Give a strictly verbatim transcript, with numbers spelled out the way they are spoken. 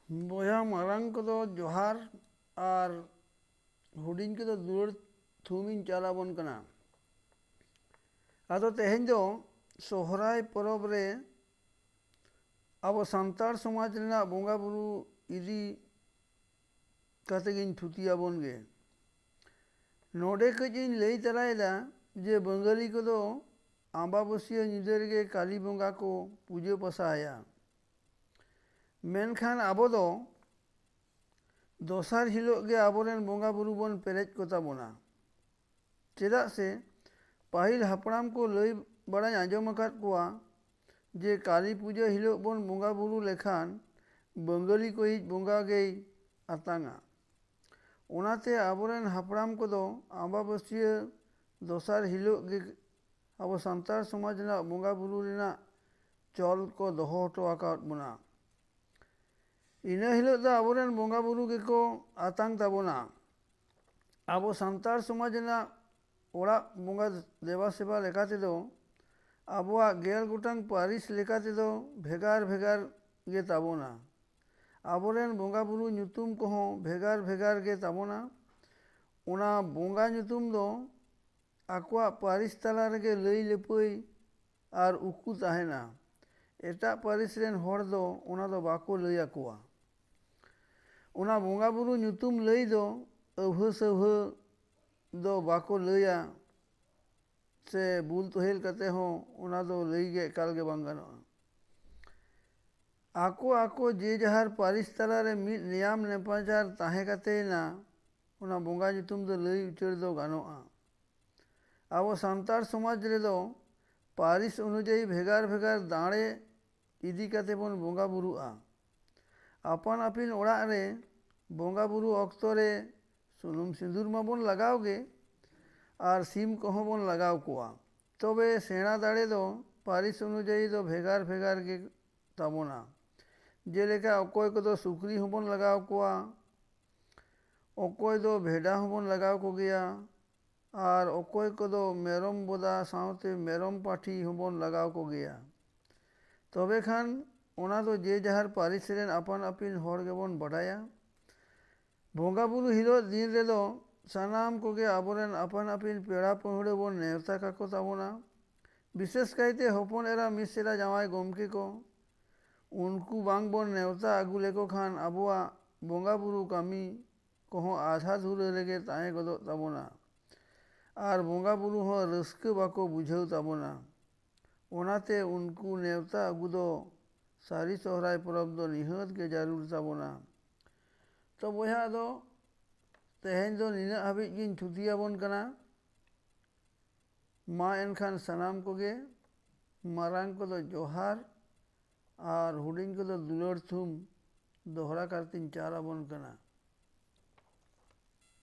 ᱵᱚᱭᱦᱟ, ᱢᱟᱨᱟᱝ ᱠᱚᱫᱚ ᱡᱚᱦᱟᱨ ᱟᱨ ᱦᱩᱰᱤᱧ ᱠᱚᱫᱚ ᱫᱩᱞᱟᱹᱲ ᱛᱷᱩᱢ ᱤᱧ ᱪᱟᱞ ᱟᱵᱚᱱ ᱠᱟᱱᱟ᱾ ᱟᱫᱚ ᱛᱮᱦᱮᱧ ᱫᱚ ᱥᱚᱦᱨᱟᱭ ᱯᱚᱨᱚᱵᱽ ᱨᱮ ᱟᱵᱚ ᱥᱟᱱᱛᱟᱲ ᱥᱚᱢᱟᱡᱽ ᱨᱮᱱᱟᱜ ᱵᱚᱸᱜᱟ ᱵᱩᱨᱩ ᱤᱫᱤ ᱠᱟᱛᱮ ᱜᱤᱧ ᱛᱷᱩᱛᱤ ᱟᱵᱚᱱ ᱜᱮ᱾ ᱱᱚᱰᱮ ᱠᱟᱹᱡ ᱤᱧ ᱞᱟᱹᱭ ᱛᱟᱨᱟᱭᱮᱫᱟ ᱡᱮ ᱵᱟᱝᱜᱟᱞᱤ ᱠᱚᱫᱚ ᱟᱢᱵᱟᱵᱟᱹᱥᱭᱟᱹ ᱧᱤᱫᱟᱹ ᱨᱮᱜᱮ ᱠᱟᱹᱞᱤ ᱵᱚᱸᱜᱟ ᱠᱚ ᱯᱩᱡᱟᱹ ᱯᱟᱥᱟ ᱟᱭᱟ᱾ ᱢᱮᱱᱠᱷᱟᱱ ᱟᱵᱚ ᱫᱚ ᱫᱚᱥᱟᱨ ᱦᱤᱞᱳᱜ ᱜᱮ ᱟᱵᱚᱨᱮᱱ ᱵᱚᱸᱜᱟ ᱵᱩᱨᱩ ᱵᱚᱱ ᱯᱮᱨᱮᱡ ᱠᱚᱛᱟ ᱵᱚᱱᱟ᱾ ᱪᱮᱫᱟᱜ ᱥᱮ ᱯᱟᱹᱦᱤᱞ ᱦᱟᱯᱲᱟᱢ ᱠᱚ ᱞᱟᱹᱭ ᱵᱟᱲᱟᱧ ᱟᱸᱡᱚᱢ ᱟᱠᱟᱫ ᱠᱚᱣᱟ ᱡᱮ ᱠᱟᱹᱞᱤ ᱯᱩᱡᱟᱹ ᱦᱤᱞᱳᱜ ᱵᱚᱱ ᱵᱚᱸᱜᱟ ᱵᱩᱨᱩ ᱞᱮᱠᱷᱟᱱ ᱵᱟᱝᱜᱟᱞᱤ ᱠᱚᱭᱤᱡ ᱵᱚᱸᱜᱟ ᱜᱮᱭ ᱟᱛᱟᱝᱟ᱾ ᱚᱱᱟᱛᱮ ᱟᱵᱚᱨᱮᱱ ᱦᱟᱯᱲᱟᱢ ᱠᱚᱫᱚ ᱟᱢᱵᱟᱵᱟᱹᱥᱭᱟᱹ ᱫᱚᱥᱟᱨ ᱦᱤᱞᱳᱜ ᱜᱮ ᱟᱵᱚ ᱥᱟᱱᱛᱟᱲ ᱥᱚᱢᱟᱡᱽ ᱨᱮᱱᱟᱜ ᱵᱚᱸᱜᱟ ᱵᱩᱨᱩ ᱨᱮᱱᱟᱜ ᱪᱚᱞ ᱠᱚ ᱫᱚᱦᱚ ᱦᱚᱴᱚ ᱟᱠᱟᱫ ᱵᱚᱱᱟ᱾ ᱤᱱᱟᱹ ᱦᱤᱞᱳᱜ ᱫᱚ ᱟᱵᱚᱨᱮᱱ ᱵᱚᱸᱜᱟ ᱵᱩᱨᱩ ᱜᱮᱠᱚ ᱟᱛᱟᱝ ᱛᱟᱵᱚᱱᱟ᱾ ᱟᱵᱚ ᱥᱟᱱᱛᱟᱲ ᱥᱚᱢᱟᱡᱽ ᱨᱮᱱᱟᱜ ᱚᱲᱟᱜ ᱵᱚᱸᱜᱟ ᱫᱮᱵᱟ ᱥᱮᱵᱟ ᱞᱮᱠᱟ ᱛᱮᱫᱚ ᱟᱵᱚᱣᱟᱜ ᱜᱮᱞ ᱜᱚᱴᱟᱝ ᱯᱟᱹᱨᱤᱥ ᱞᱮᱠᱟ ᱛᱮᱫᱚ ᱵᱷᱮᱜᱟᱨ ᱵᱷᱮᱜᱟᱨ ᱜᱮ ᱛᱟᱵᱚᱱᱟ᱾ ᱟᱵᱚᱨᱮᱱ ᱵᱚᱸᱜᱟ ᱵᱩᱨᱩ ᱧᱩᱛᱩᱢ ᱠᱚᱦᱚᱸ ᱵᱷᱮᱜᱟᱨ ᱵᱷᱮᱜᱟᱨ ᱜᱮ ᱛᱟᱵᱚᱱᱟ᱾ ᱚᱱᱟ ᱵᱚᱸᱜᱟ ᱧᱩᱛᱩᱢ ᱫᱚ ᱟᱠᱚᱣᱟᱜ ᱯᱟᱹᱨᱤᱥ ᱛᱟᱞᱟ ᱨᱮᱜᱮ ᱞᱟᱹᱭ ᱞᱟᱹᱯᱟᱹᱭ ᱟᱨ ᱩᱠᱩ ᱛᱟᱦᱮᱱᱟ᱾ ᱮᱴᱟᱜ ᱯᱟᱹᱨᱤᱥ ᱨᱮᱱ ᱦᱚᱲ ᱫᱚ ᱚᱱᱟ ᱫᱚ ᱵᱟᱠᱚ ᱞᱟᱹᱭ ᱟᱠᱚᱣᱟ᱾ ᱚᱱᱟ ᱵᱚᱸᱜᱟ ᱵᱩᱨᱩ ᱧᱩᱛᱩᱢ ᱞᱟᱹᱭ ᱫᱚ ᱟᱹᱣᱦᱟᱹ ᱥᱟᱹᱣᱦᱟᱹ ᱫᱚ ᱵᱟᱠᱚ ᱞᱟᱹᱭᱟ, ᱥᱮ ᱵᱩᱞ ᱛᱚᱦᱮᱞ ᱠᱟᱛᱮ ᱦᱚᱸ ᱚᱱᱟ ᱫᱚ ᱞᱟᱹᱭ ᱜᱮ ᱮᱠᱟᱞ ᱜᱮ ᱵᱟᱝ ᱜᱟᱱᱚᱜᱼᱟ᱾ ᱟᱠᱚ ᱟᱠᱚ ᱡᱮ ᱡᱟᱦᱟᱨ ᱯᱟᱹᱨᱤᱥ ᱛᱟᱞᱟᱨᱮ ᱢᱤᱫ ᱱᱮᱭᱟᱢ ᱱᱮᱯᱟᱪᱟᱨ ᱛᱟᱦᱮᱸ ᱠᱟᱛᱮᱭᱮᱱᱟ, ᱚᱱᱟ ᱵᱚᱸᱜᱟ ᱧᱩᱛᱩᱢ ᱫᱚ ᱞᱟᱹᱭ ᱩᱪᱟᱹᱲ ᱫᱚ ᱜᱟᱱᱚᱜᱼᱟ᱾ ᱟᱵᱚ ᱥᱟᱱᱛᱟᱲ ᱥᱚᱢᱟᱡᱽ ᱨᱮᱫᱚ ᱯᱟᱹᱨᱤᱥ ᱚᱱᱩᱡᱟᱭᱤ ᱵᱷᱮᱜᱟᱨ ᱵᱷᱮᱜᱟᱨ ᱫᱟᱲᱮ ᱤᱫᱤ ᱠᱟᱛᱮ ᱵᱚᱱ ᱵᱚᱸᱜᱟ ᱵᱩᱨᱩᱜᱼᱟ᱾ ᱟᱯᱟᱱ ᱟᱹᱯᱤᱱ ᱚᱲᱟᱜ ᱨᱮ ᱵᱚᱸᱜᱟ ᱵᱩᱨᱩ ᱚᱠᱛᱚ ᱨᱮ ᱥᱩᱱᱩᱢ ᱥᱤᱸᱫᱩᱨ ᱢᱟᱵᱚᱱ ᱞᱟᱜᱟᱣ ᱜᱮ, ᱟᱨ ᱥᱤᱢ ᱠᱚᱦᱚᱸ ᱵᱚᱱ ᱞᱟᱜᱟᱣ ᱠᱚᱣᱟ᱾ ᱛᱚᱵᱮ ᱥᱮᱬᱟ ᱫᱟᱲᱮ ᱫᱚ ᱯᱟᱹᱨᱤᱥ ᱚᱱᱩᱡᱟᱭᱤ ᱫᱚ ᱵᱷᱮᱜᱟᱨ ᱵᱷᱮᱜᱟᱨ ᱜᱮ ᱛᱟᱵᱚᱱᱟ᱾ ᱡᱮᱞᱮᱠᱟ ᱚᱠᱚᱭ ᱠᱚᱫᱚ ᱥᱩᱠᱨᱤ ᱦᱚᱸᱵᱚᱱ ᱞᱟᱜᱟᱣ ᱠᱚᱣᱟ, ᱚᱠᱚᱭ ᱫᱚ ᱵᱷᱮᱰᱟ ᱦᱚᱸᱵᱚᱱ ᱞᱟᱜᱟᱣ ᱠᱚᱜᱮᱭᱟ, ᱟᱨ ᱚᱠᱚᱭ ᱠᱚᱫᱚ ᱢᱮᱨᱚᱢ ᱵᱚᱫᱟ ᱥᱟᱶᱛᱮ ᱢᱮᱨᱚᱢ ᱯᱟᱹᱴᱷᱤ ᱦᱚᱸᱵᱚᱱ ᱞᱟᱜᱟᱣ ᱠᱚᱜᱮᱭᱟ᱾ ᱛᱚᱵᱮ ᱠᱷᱟᱱ ᱚᱱᱟ ᱫᱚ ᱡᱮ ᱡᱟᱦᱟᱨ ᱯᱟᱹᱨᱤᱥ ᱨᱮᱱ ᱟᱯᱟᱱ ᱟᱹᱯᱤᱱ ᱦᱚᱲ ᱜᱮᱵᱚᱱ ᱵᱟᱰᱟᱭᱟ᱾ ᱵᱚᱸᱜᱟ ᱵᱩᱨᱩ ᱦᱤᱞᱳᱜ ᱫᱤᱱ ᱨᱮᱫᱚ ᱥᱟᱱᱟᱢ ᱠᱚᱜᱮ ᱟᱵᱚᱨᱮᱱ ᱟᱯᱟᱱ ᱟᱹᱯᱤᱱ ᱯᱮᱲᱟ ᱯᱟᱹᱦᱲᱟᱹ ᱵᱚᱱ ᱱᱮᱣᱛᱟ ᱠᱟᱠᱚ ᱛᱟᱵᱚᱱᱟ᱾ ᱵᱤᱥᱮᱥ ᱠᱟᱭᱛᱮ ᱦᱚᱯᱚᱱ ᱮᱨᱟ ᱢᱤᱥ ᱮᱨᱟ ᱡᱟᱶᱟᱭ ᱜᱚᱢᱠᱮ ᱠᱚ, ᱩᱱᱠᱩ ᱵᱟᱝ ᱵᱚᱱ ᱱᱮᱣᱛᱟ ᱟᱹᱜᱩ ᱞᱮᱠᱚ ᱠᱷᱟᱱ ᱟᱵᱚᱣᱟᱜ ᱵᱚᱸᱜᱟ ᱵᱩᱨᱩ ᱠᱟᱹᱢᱤ ᱠᱚᱦᱚᱸ ᱟᱫᱷᱟ ᱫᱷᱩᱨᱟᱹ ᱨᱮᱜᱮ ᱛᱟᱦᱮᱸ ᱜᱚᱫᱚᱜ ᱛᱟᱵᱚᱱᱟ ᱟᱨ ᱵᱚᱸᱜᱟ ᱵᱩᱨᱩ ᱦᱚᱸ ᱨᱟᱹᱥᱠᱟᱹ ᱵᱟᱠᱚ ᱵᱩᱡᱷᱟᱹᱣ ᱛᱟᱵᱚᱱᱟ᱾ ᱚᱱᱟᱛᱮ ᱩᱱᱠᱩ ᱱᱮᱣᱛᱟ ᱟᱹᱜᱩ ᱫᱚ ᱥᱟᱹᱨᱤ ᱥᱚᱦᱨᱟᱭ ᱯᱚᱨᱚᱵᱽ ᱫᱚ ᱱᱤᱦᱟᱹᱛ ᱜᱮ ᱡᱟᱹᱨᱩᱲ ᱛᱟᱵᱚᱱᱟ᱾ ᱛᱚ ᱵᱚᱭᱦᱟ, ᱟᱫᱚ ᱛᱮᱦᱮᱧ ᱫᱚ ᱱᱤᱱᱟᱹᱜ ᱦᱟᱹᱵᱤᱡ ᱜᱤᱧ ᱛᱷᱩᱛᱤᱭᱟᱵᱚᱱ ᱠᱟᱱᱟ᱾ ᱢᱟ ᱮᱱᱠᱷᱟᱱ ᱥᱟᱱᱟᱢ ᱠᱚᱜᱮ ᱢᱟᱨᱟᱝ ᱠᱚᱫᱚ ᱡᱚᱦᱟᱨ ᱟᱨ ᱦᱩᱰᱤᱧ ᱠᱚᱫᱚ ᱫᱩᱞᱟᱹᱲ ᱛᱷᱩᱢ ᱫᱚᱦᱲᱟ ᱠᱟᱨᱛᱤᱧ ᱪᱟᱞ ᱟᱵᱚᱱ ᱠᱟᱱᱟ᱾